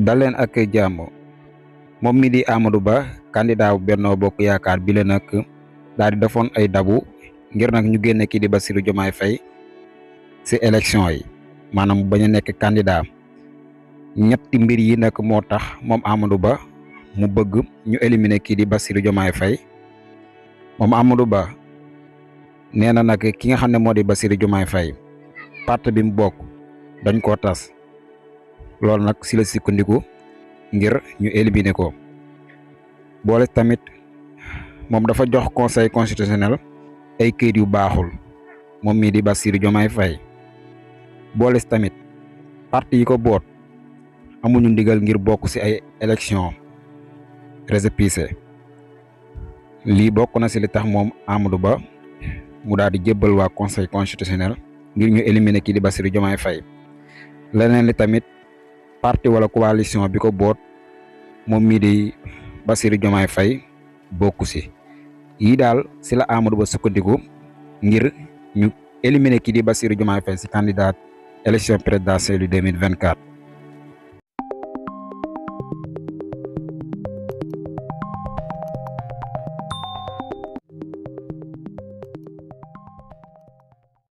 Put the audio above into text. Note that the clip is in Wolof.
dal leen ak jàmm moom mi di Amadou Ba candidat wu Benno Bokk Yaakaar bi la nag daal di defoon ay dabu ngir nag ñu génne kii di Bassirou Diomaye Faye ci élection yi maanaam mu bañ a nekk candidat ñetti mbir yi nag moo tax moom Amadou Ba mu bëgg ñu éliminer kii di Bassirou Diomaye Faye moom Amadou Ba nee na nag ki nga xam ne moo di Bassirou Diomaye Faye parti bi mu bokk dañ koo tas loolu nag si la sukkandiku ngir ñu éliminer ko boole tamit moom dafa jox conseil constitutionnel ay këyit yu baaxul moom mii di Bassirou Diomaye Faye boole tamit parti yi ko boot amuñu ndigal ngir bokk ci ay élection récépissé lii bokk na ci li tax moom Amadou Ba mu daal di jébbal waa conseil constitutionnel ngir ñu éliminer kii di Bassirou Diomaye Faye leneen li tamit parti wala coalition bi ko boot moom mii di Bassirou Diomaye Faye bokku ci yii daal ci la Amadou Ba sukkandiku ngir ñu éliminer kii di Bassirou Diomaye Faye ci candidat élection présidentielle 2024